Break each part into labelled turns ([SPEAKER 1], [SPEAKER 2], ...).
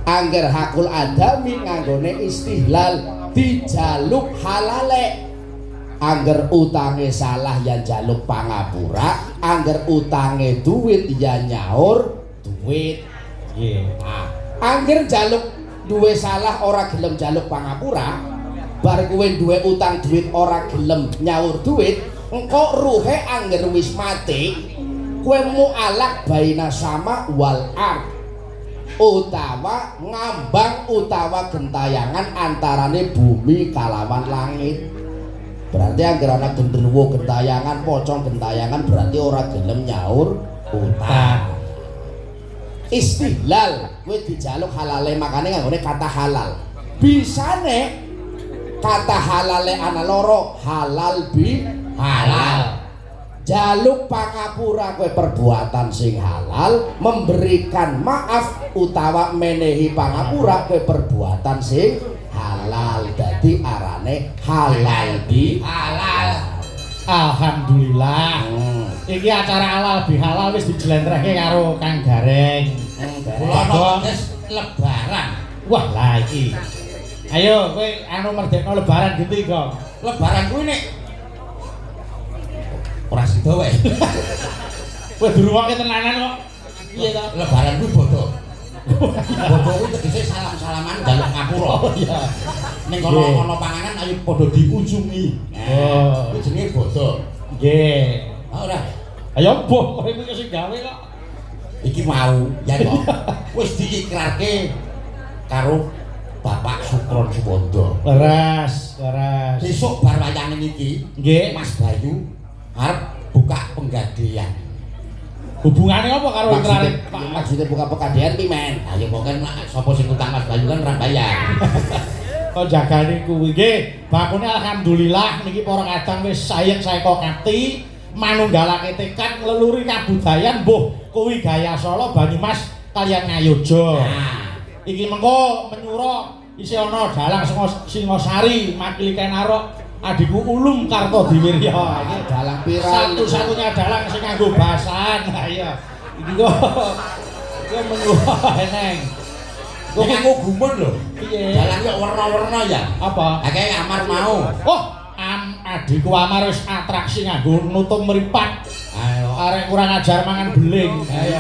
[SPEAKER 1] Angger hakul adami nganggone istihlal, dijaluk halale. Angger utange salah ya njaluk pangapura, angger utange duit ya nyaur duit.
[SPEAKER 2] Nggih.
[SPEAKER 1] Nah, angger njaluk duwe salah ora gelem njaluk pangapura, bar kuwe duwe utang duit ora gelem nyaur duit, engko ruhe angger wis mati kuwe mualak baina sama wal ard, utawa ngambang utawa gentayangan antarane bumi kalawan langit. Berarti angger ana genderuwo gentayangan, pocong gentayangan, berarti ora gelem nyaur utang. Istihlal kuwi dijaluk halale, makane nganggone kata halal. Bisane kata halale ana loro, halal bi halal. Jaluk pangapura kowe perbuatan sing halal, memberikan maaf utawa menehi pangapura kowe perbuatan sing halal. Dadi arane halal bi
[SPEAKER 2] halal. Alhamdulillah. Iki acara halal bihalal wis dijlentrehke karo Kang Gareng.
[SPEAKER 3] Kula
[SPEAKER 2] Bagong.
[SPEAKER 3] wis lebaran.
[SPEAKER 2] Wah, lah iki. Ayo kowe anu merdekno lebaran genti, Gong.
[SPEAKER 3] Lebaran kuwi nek ora sida wae.
[SPEAKER 2] Kowe dirungokke tenanan kok. Piye to?
[SPEAKER 3] Lebaran kuwi bodo. Bodo kuwi tegese salam-salaman njaluk ngapura.
[SPEAKER 2] Oh iya.
[SPEAKER 3] Ning kono
[SPEAKER 2] Nggih.
[SPEAKER 3] ana panganan ayo padha diujungi.
[SPEAKER 2] Oh.
[SPEAKER 3] Kuwi jenenge bodo.
[SPEAKER 2] Nggih.
[SPEAKER 3] Ah, ora.
[SPEAKER 2] Ayo mbuh kowe iki sing gawe kok.
[SPEAKER 3] Iki mau ya kok. Wis diikrarke karo Bapak Sukron Suwondo.
[SPEAKER 2] Leres, leres.
[SPEAKER 3] Besok bar wayangan iki,
[SPEAKER 2] Nggih.
[SPEAKER 3] Mas Bayu arep buka penggadean.
[SPEAKER 2] Hubungane apa karo ikrare
[SPEAKER 1] Maksudnya,
[SPEAKER 2] Pak?
[SPEAKER 1] maksudnya buka pegadaian pi men.
[SPEAKER 3] Ayo kok kan sapa sing utang Mas Bayu kan ora bayar.
[SPEAKER 2] Kok jagane kuwi nggih. Bakune alhamdulillah niki para kadang wis sayek saeka kapti manunggalake tekad ngleluri kabudayan mbuh kuwi gaya Solo, Banyumas kaliyan Ngayogya.
[SPEAKER 3] Nah,
[SPEAKER 2] Iki mengko menyura isih ana dalang saka Singosari makili Kenarok adikku Ulum Kartodiwirya. Iki
[SPEAKER 1] Dalang viral.
[SPEAKER 2] satu-satunya dalang sing nganggo basan. Ha iya. Iki kok iki menyura eneng.
[SPEAKER 3] Kok aku gumun lho.
[SPEAKER 2] Piye?
[SPEAKER 3] Dalang yo werna-werna ya.
[SPEAKER 2] Apa?
[SPEAKER 3] Akeh Amar mau.
[SPEAKER 2] Oh, adikku Amar wis atraksi nganggo nutup mripat.
[SPEAKER 3] Ayo.
[SPEAKER 2] Arek kurang ajar mangan beling.
[SPEAKER 3] Ayo.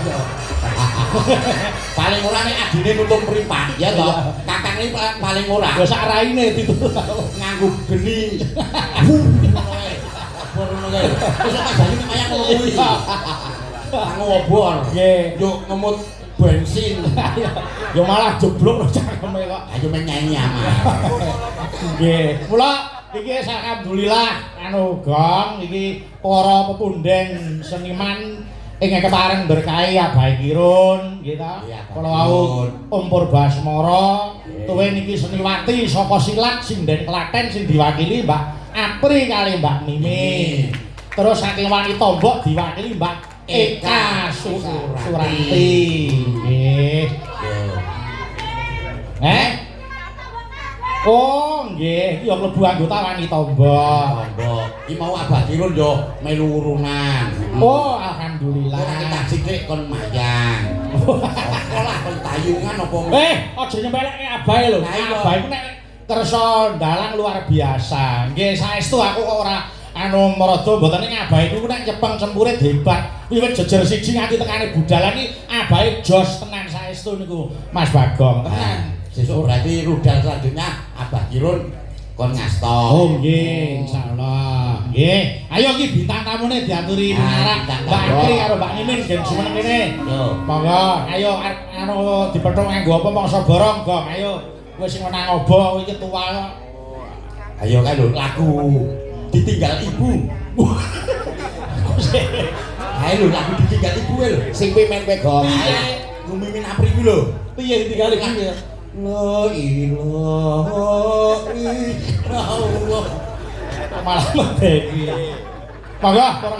[SPEAKER 3] Paling ora nek adine nutup mripat ya toh. Kakang ini paling ora
[SPEAKER 2] Ya sak raine ditutup.
[SPEAKER 3] Nganggo geni. Ngono kae. Obor ngono kae. Wis Mas Bayu nek mayang ngono kuwi. Nganggo obor.
[SPEAKER 2] Nggih.
[SPEAKER 3] Yo ngemut bensin.
[SPEAKER 2] Ya malah jeblok lho cangkeme kok.
[SPEAKER 3] Ayo men nyanyi Amar.
[SPEAKER 2] Nggih. Mula iki alhamdulillah anu Gong iki para pepunden seniman ing kepareng berkahi Abai Kirun nggih ta.
[SPEAKER 3] Iya, Abah
[SPEAKER 2] Kala wau
[SPEAKER 3] Kirun.
[SPEAKER 2] Om Purbasmara, tuwe niki seniwati saka silat sinden Klaten sing diwakili Mbak Apri kali Mbak Mimi. Terus saking wanita mbok diwakili Mbak Eka Suranti. Nggih. Eh? Oh, nggih, iki ya mlebu anggota wanita mbok.
[SPEAKER 3] Mbok, iki mau Abah Kirun yo melu urunan.
[SPEAKER 2] Oh, alhamdulillah.
[SPEAKER 3] Ora kita sithik kon mayang. Sekolah kon tayungan apa?
[SPEAKER 2] Eh, aja nyempelekke abahe lho.
[SPEAKER 3] Lah iya.
[SPEAKER 2] Abahe ku nek kersa ndalang luar biasa. Nggih, saestu aku kok ora anu marada mboten ning abahe ku nek nyepeng sempurit hebat. Wiwit jejer siji nganti tekane budalan iki abahe jos tenan saestu niku Mas Bagong. Tenan.
[SPEAKER 3] Nah, sesuk berarti rudal selanjutnya Abah Kirun kon ngasto.
[SPEAKER 2] Oh nggih, insyaallah. Nggih. Ayo iki bintang tamune diaturi
[SPEAKER 3] Ah,
[SPEAKER 2] pinarak
[SPEAKER 3] bintang
[SPEAKER 2] Mbak
[SPEAKER 3] tamu.
[SPEAKER 2] Apri karo Mbak Mimin gen sumeneng kene.
[SPEAKER 3] Yo.
[SPEAKER 2] Monggo, ayo anu dipethuk nganggo apa mangsa borong, Gong. Ayo. Kowe sing menang obo kowe iki tuwa kok.
[SPEAKER 3] Ayo kan lho lagu Ditinggal Ibu. Ayo lho lagu Ditinggal Ibu lho.
[SPEAKER 1] Sing pimen kowe, Gong.
[SPEAKER 3] Ayo Mimin Apri ku lho.
[SPEAKER 2] Piye ditinggal ibu ya?
[SPEAKER 3] La ilaha illallah.
[SPEAKER 2] Malah medeni. Monggo para